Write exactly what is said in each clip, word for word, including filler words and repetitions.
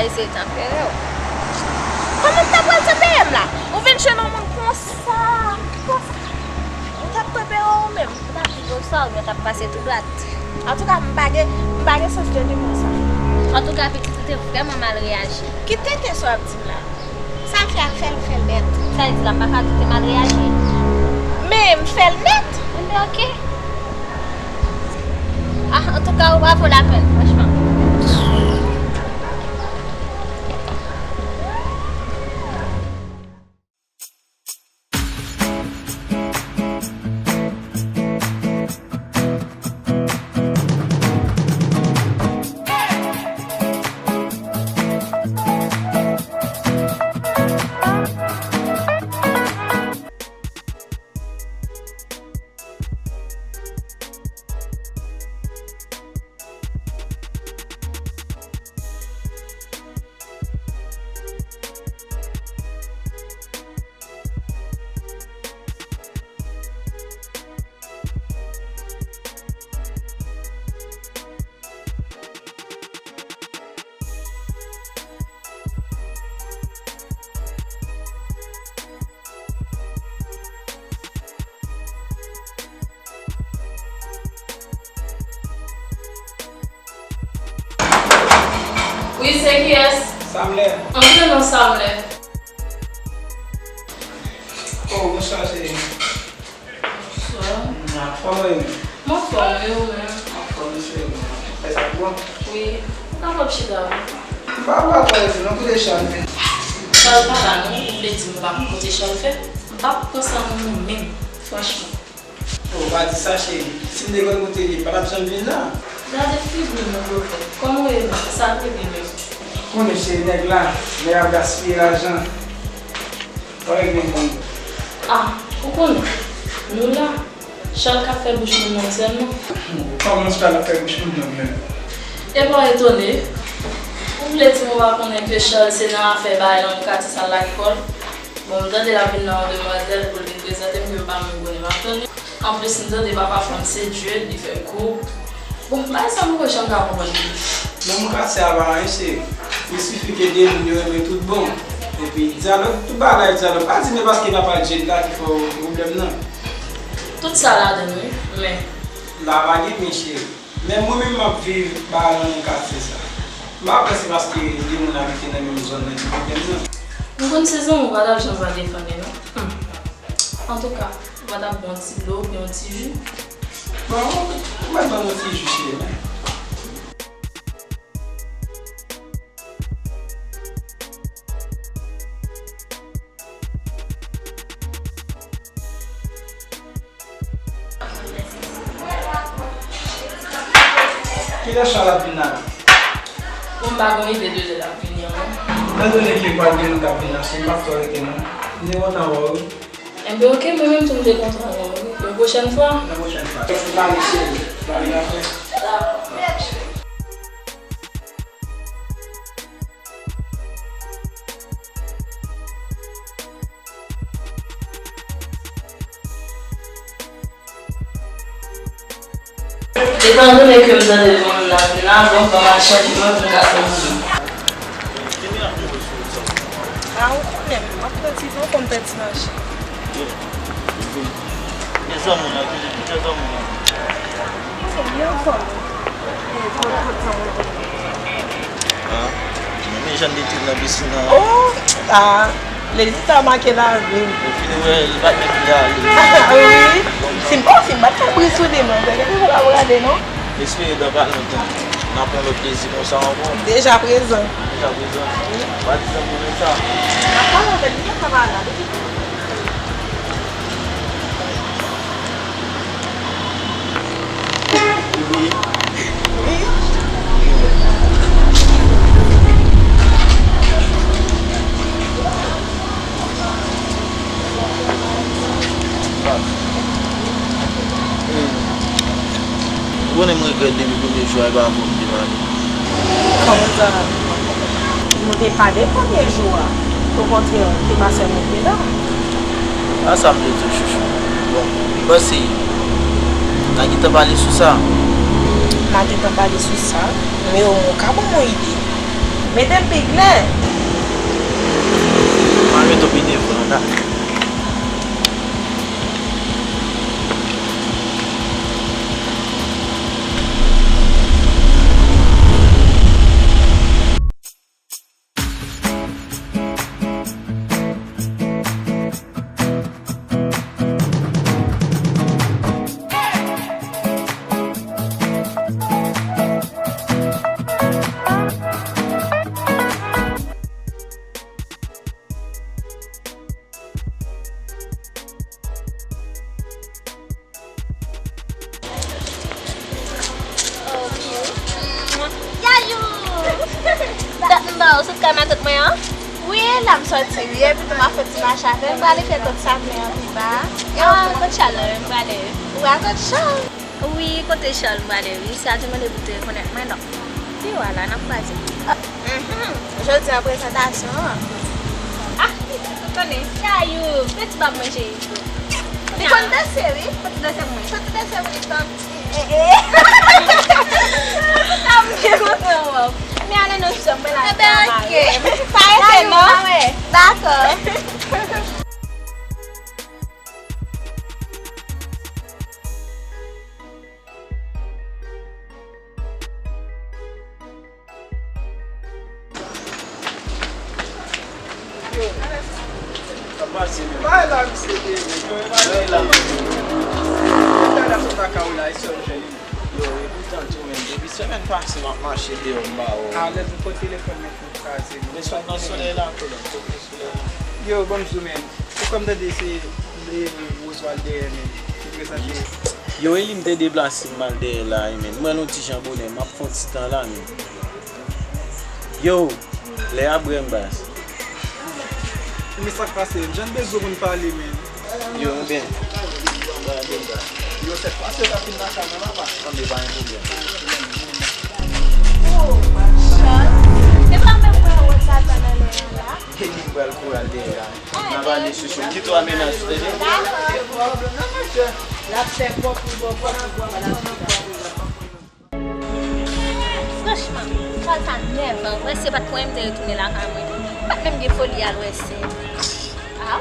Eseye tanpere w. Kòman m ta pral tanpere m la? Ou vin jwenn yon moun konsa, konsa. Ou t ap tanpere w menm. Ou t ap di bonswa, ou t ap pase tou dwat. Antouka, m pa gen, m pa gen sans de limon sa. Antouka, pitit, ou te vrèman mal reyaji. Ki tenten sa w ap di m la? Sa fè a fè l, fè l nèt. Sa vle di la, m pa ka di w te mal reyaji. Men, m fè l nèt. Enben, oke. Ah, antouka, ou pa vo lapèn, franchman. Wi, se kiyès? Samlè. Antre non, Samlè. Oh, bonswa, cheri. Bonswa. Anfòm, wi. M anfòm, wi, ou menm? Anfòm, cheri. Fè sa bon? Wi. Ou kapab chita, wi. M pa, m pa twò rete, non, kote Chal fè? Chal pa la, non. Ou vle di m pa konn kote Chal fè? M p ap pran sa nan men w menm, franchman. Oh, pa di sa, cheri. Si m te konn kote l ye, m pa t ap janm vin la. Gade figi w, mon gwo frè. Kòman w ye menm? Sa k regle menm? Konnen, cheri, nèg la, nèg ap gaspiye lajan. Pa regle menm. Ah, ou konnen, nou la, Chal ka fè bouch moun nonm sèlman. Kòman Chal ap fè bouch moun nonm menm? E pa etone, ou vle di m ou pa konnen ke Chal se nan afè bay nan yon katye sal lakòl? Bon, m tande l ap vin nan yon demwazèl pou l vin prezante m, ke m pa menm konnen m ap tann li. Anplis, m tande papa fanm se Dye, li fè kou. Bon, bagay sa m poko janm ka konprann li. Nan mwen katye a pa anyen, cheri. Il sifi ke de moun yo renmen tout bon. Epi dyalòg, tout bagay dyalòg. Pa di men paske papa Dye la ki fè w gen pwoblèm nan. Tout sa ladann wi, men. La pa gen men, cheri. Men mwen menm m ap viv ba nan menm katye sa. M pa kwè se paske de moun abite nan menm zòn nan ki pwoblèm nan. M konn se zanmi w pa t ap janm pa defann li non. Hmm. Antouka, ou pa t ap bon ti dlo oubyen yon ti ji? Bon, ou mèt ban m yon ti ji, cheri, men. Kilè Chal ap vin la? Bon, m pa gon ide de lè l ap vini an non. Etandone ke pral gen moun k ap vin la, cheri, m p ap twò rete non. M te kontan wè w wi. Enben, oke, mwen menm tou m te kontan wè w wi. Yon pwochèn fwa. Yon pwochèn fwa. Mèsi, cheri. Bye, apre. Dakò. Etandone ke m tande moun nan vin la, bon, ban m al chanje mwen pou m ka fè moun nan. A, ou konnen, m ap pèdi, m ap pèdi mache. Mezanmi, la, ki, ki mezanmi, la. Mezanmi, anfòm. E, kot, kot zanmi w? Ah, men jan de tout nan pisin nan. Oh, ah, lezi sa make lavi m. Ou fin wè, li pa t mèt li ale. Wi. Si m, oh, si m pa t fè bri sou li, non, se gen pou l ap rale, non. M espere dan pa lontan, n ap yon lòt plezi konsa ankò. Deja prezan. Deja prezan. Wi. Pa di zanmi w sa. N ap pale avè l, li pa ka pa la. Ou konnen m regrèt depi premye jou a, e pa avè w m te pale. Kòman sa? Nou te pale premye jou a. Okontrè, te pa sèlman te la. A sa m te di w, chouchou. Bon, m panse n a gentan pale sou sa. N a gentan pale sou sa, men omwen w ka ban m yon ide. Mete m pi klè. Mwen mete w pi devan la. Yayou! Dat m ba w sot kay matant mwen an? Wi, la m sòti wi, epi tou m ap fè ti mache avè l, m prale fè tòt Sablè an pi ba. Ah, kot Chal la menm, m prale? Ou a kot Chal? Wi, kote Chal m prale wi, sa te mande pou te rekonèt mwen, donk pi w a la, n ap kwaze. Mhm. Jodi an prezantasyon an. Ah, konnen, Chayou, fè ti bab mwen cheri. Li konn danse wi. Fè ti danse pou mwen. Fè ti danse pou li tann. Eh, eh. Sa m te kontan wè w. Men ale non, sè m, mwen la. Ebyen, ok. Pa rete non. Dakò. Yo, sa pase menm? Bay la, misye te, yo, e bay la. Yo, e la, misye. Yo, ta la sou lakay ou la, e sèl jèn. Yo, e poutan tou menm, depi semèn pase m ap mache deyò m ba ou. Alèz, ou pran telefòn mwen pou kraze m. Men sot nan solèy la, tou la, sot nan solèy la. Yo, ban m di w menm, ou kwè m tande se, e, Roswald dèyè menm, ki prezante. Yo, e li m te deplase m al dèyè la, e menm. M wè l yon ti jan bonè, m ap fè yon ti tan la menm. Yo, lè a brè m baz. Men sa k pase? M jan bezwen moun pale, men. Yo, m byen. Yo, sèt pase, yo ta fin lakay mwen la, pa. Anben, pa gen pwoblèm. Oh, Marshall. Se pa menm mwen wè Satan nan lè a la. E li m pral kouri al dèyè la. N ap ale sou chou. Kite w a mennaj, tande? Dakò. L ap fè kòk pou bò kòk pou bò kòk. Franchman, Chal sa nèvan, wè se pa t pou anyen m te retounen lakay mwen. M pa t menm gen foli al wè sè. Aw.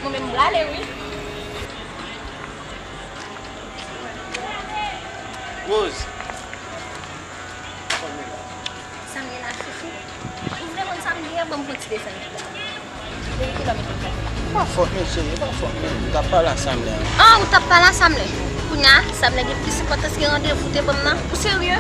Mwen menm m prale wi. Rose. Sa m ye la, chouchou? Ou vle konn sa m ye a? Ban m pran ti desann ki la. Depi kilè w mete m pale la? Pa fòt non, cheri, pa fòt non. M t ap pale a Samlè an. Ah, ou t ap pale a Samlè? Kounye a, Samlè gen plis enpòtans ke randevou w te ban m nan? Ou serye?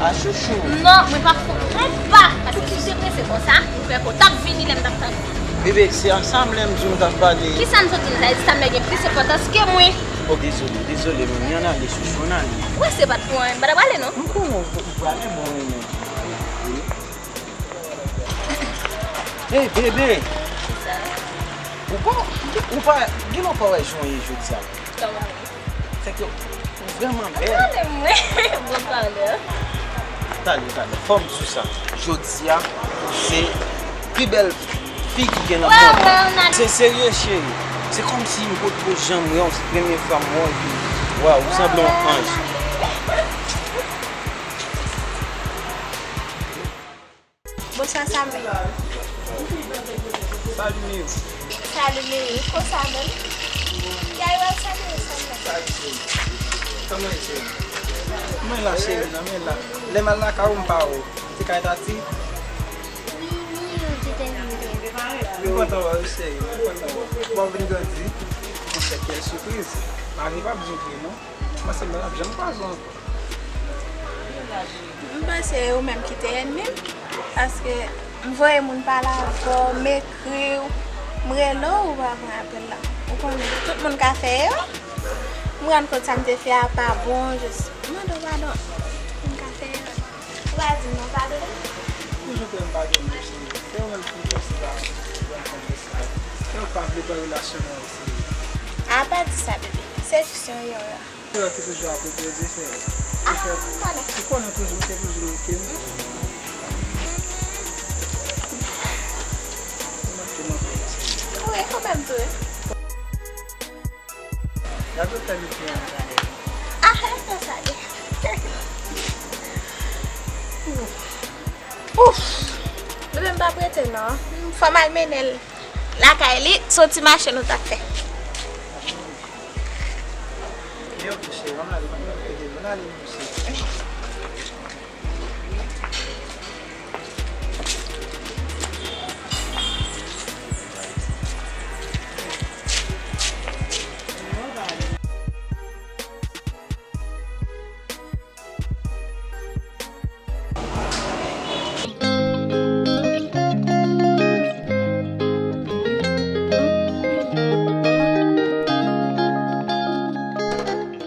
Ah, chouchou. Non, mwen p ap fè yon pa. Paske si w te prese konsa, ou kwè ke w t ap vini lè m t ap tann ou? Bebe, se a Samlè m di w m t ap pale. Kisa m sot di w? Sa vle di Samlè gen plis enpòtans ke mwen? Oh, dezole, dezole, men ann ale, chouchou, ann ale. Ou wè se pa t pou anyen, m pa t ap prale non. M konnen w prale, bon, men. Hey, bebe! Ou pa, ou pa, gen lè w pa wè jan w ye jodi a. Kòman? Sèke ou vrèman bèl. Gade mwen, bon palè. Tande, tande, fò m di w sa. Jodi a, ou se pi bèl fi ki gen nan mond lan. Se serye, cheri. Se kòmsi m potko janm wè w, se premye fwa m wè w, epi, waw, ou sanble yon anj. Bonswa, Sammy. Salut, Miu. Salut, Miu. Konsa menm? Yayou ap salye, Sammy. Salut, cheri. Kòman w ye, cheri? Mwen la, cheri, nan men la. Lè m al lakay ou, m pa wè w. Se kay Tati? Wi, wi, ou te te vin. Mwen kontan wè w, cheri. Mwen kontan wè w. Bon, vin grandi. Mwen fè kèl sipriz. Lavi p ap di w vre, non. Mwen se mwen ap janm kwaze w ankò. M panse ou menm ki te ènmi m, paske m voye moun pale avè w, m ekri w, m rele w, ou pa pran apèl la. Ou konnen, tout moun ka fè erè. M rann kont sa m te fè a pa bon, jis m mande w padon. M ka fè erè. Ou pa di m non, padone m. Toujou fè m padone w, cheri. Se ou menm ki fòse pa, ki pran kont de sa. Kè w pa vle pran relasyon nan w, cheri. A pa di sa, bebe. Se jis yon erè. Erè ki toujou ap repwodui, cheri. Ah, m konnen. Ou konnen toujou, ou te toujou manke m. Ou manke m anpil, cheri. Wi, ou menm tou, wi. Gade w fè m byen, gade. Ah, e fè sa, e. Ouf! Bebe m p ap rete non. Fò m al mennen l lakay li, se yon ti mache nou t ap fè. Men ok cheri, ann ale, ann ale, ann ale, ann ale, cheri.